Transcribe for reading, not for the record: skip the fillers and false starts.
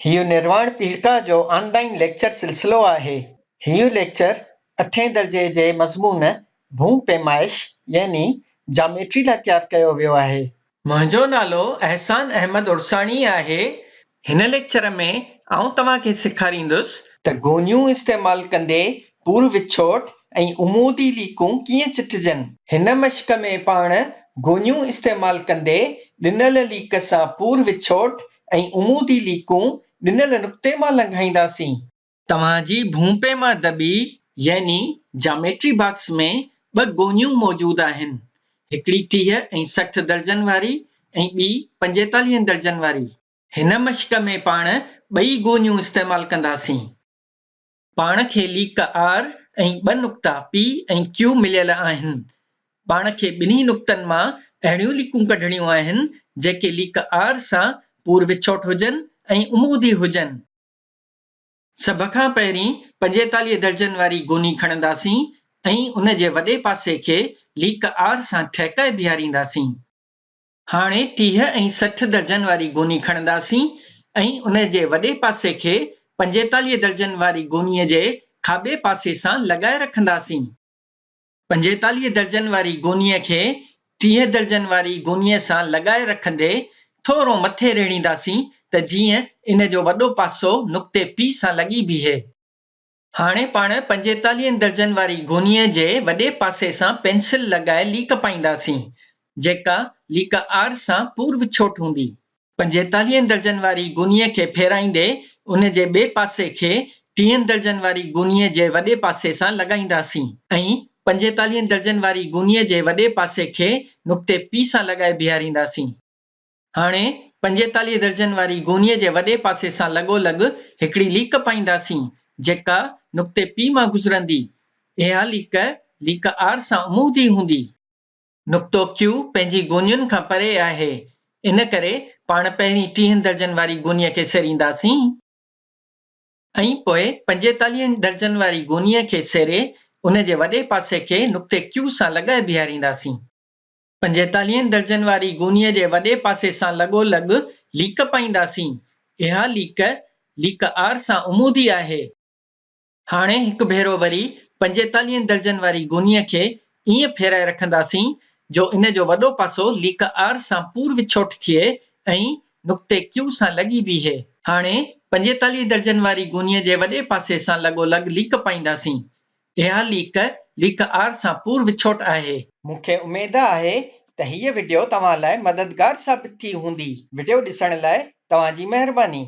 هيء نرواڻ پيڙهڪا جو آن line lecture سلسلو آهي. هيء ليڪچر اٺين درجي جي مضمون ڀونء پيمائش يعني جاميٽري لاء تيار ڪيو ويو آهي. منهنجو نالو احسان احمد عرساڻي آهي. هن ليڪچر ۾ آئون توهان کي سيکاريندس. ته گونيون استعمال ڪندي پور وڇوٽ ۽ عمودي ليڪون ڪيئن چٽجن. هن مشق ۾ پاڻ گونيون استعمال ڪندي ڏنل ليڪ سان پور وڇوٽ ۽ عمودي ليڪون ڏنل نقطي مان لنگهائينداسين. توهان جي ڀونپيما دٻي يعني جاميٽري باڪس ۾ ٻه گونيون موجود آهن، هڪڙي 30 ۽ 60 درجن واري ۽ ٻي پنجيتاليهن درجن واري. هن مشق ۾ پاڻ ٻئي گونيون استعمال ڪنداسين. پاڻ کي ليڪ آر ۽ ٻه نقطا پي ۽ ڪيو مليل آهن. پاڻ کي ٻنهي نقطن مان اهڙيون ليڪون ڪڍڻيون آهن، جيڪي ليڪ آر سان پور وڇوٽ هجن ۽ عمودي هجن. سڀ کان پهرين 45 درجن واري گوني کڻنداسين ۽ ان جي وڏي پاسي کي ليڪ آر سان ٺهڪائي بيهارينداسين. هاڻي 30 ۽ 60 درجن واري گوني کڻنداسين ۽ ان جي وڏي پاسي کي 45 درجن واري گونيء جي کاٻي پاسي سان لڳائي رکنداسين. 45 درجن واري گونيء کي 30 درجن واري گونيء سان لڳائي رکندي ٿورو مٿي ريڙهينداسين ته جيئن ان جو وڏو پاسو نقطي P سان لڳي بيهي. هاڻي پاڻ پنجيتاليهن درجن واري گونيء جي وڏي پاسي سان پينسل لڳائي ليڪ پائينداسين، جيڪا ليڪ آر سان پور وڇوٽ هوندي. پنجيتاليهن درجن واري گونيء کي ڦيرائيندي ان جي ٻئي پاسي کي ٽيهن درجن واري گونيء جي وڏي پاسي سان لڳائينداسين ۽ پنجيتاليهن درجن واري گونيء جي وڏي پاسي کي نقطي پي سان لڳائي بيهارينداسين. هاڻي 45 درجن واري گونيء جي وڏي پاسي سان لڳو لڳ هڪڙي ليڪ پائينداسين، جيڪا نقطي پي مان گذرندي. اها ليڪ، ليڪ آر سان عمودي هوندي. نقطو ڪيو پنهنجي گونين کان پري آهي، ان ڪري پاڻ پهرين ٽيهن درجن واري گونيء کي سيرينداسين ۽ پوء پنجيتاليهن درجن واري گونيء کي سيري ان جي وڏي پاسي کي نقطي ڪيو سان لڳائي بيهارينداسين. پنجيتاليهن درجن واري گونيء جي وڏي پاسي سان لڳو لڳ ليڪ پائينداسين. اها ليڪ، ليڪ آر سان عمودي آهي. هاڻي هڪ ڀيرو وري پنجيتاليهن درجن واري گونيء کي ائين ڦيرائي رکنداسين جو ان جو وڏو پاسو ليڪ آر سان پور وڇوٽ ٿئي ۽ نقطي ڪيو سان لڳي بيهي. هاڻي 45 درجن واري گونيء جي وڏي پاسي سان لڳو لڳ ليڪ پائينداسين. اها ليڪ، ليڪ آر سان پور وڇوٽ آهي. مون کي اميد آهي ته هيء وڊيو توهان لاء مددگار ثابت ٿي هوندي. وڊيو ڏسڻ لاء توهان جي مهرباني.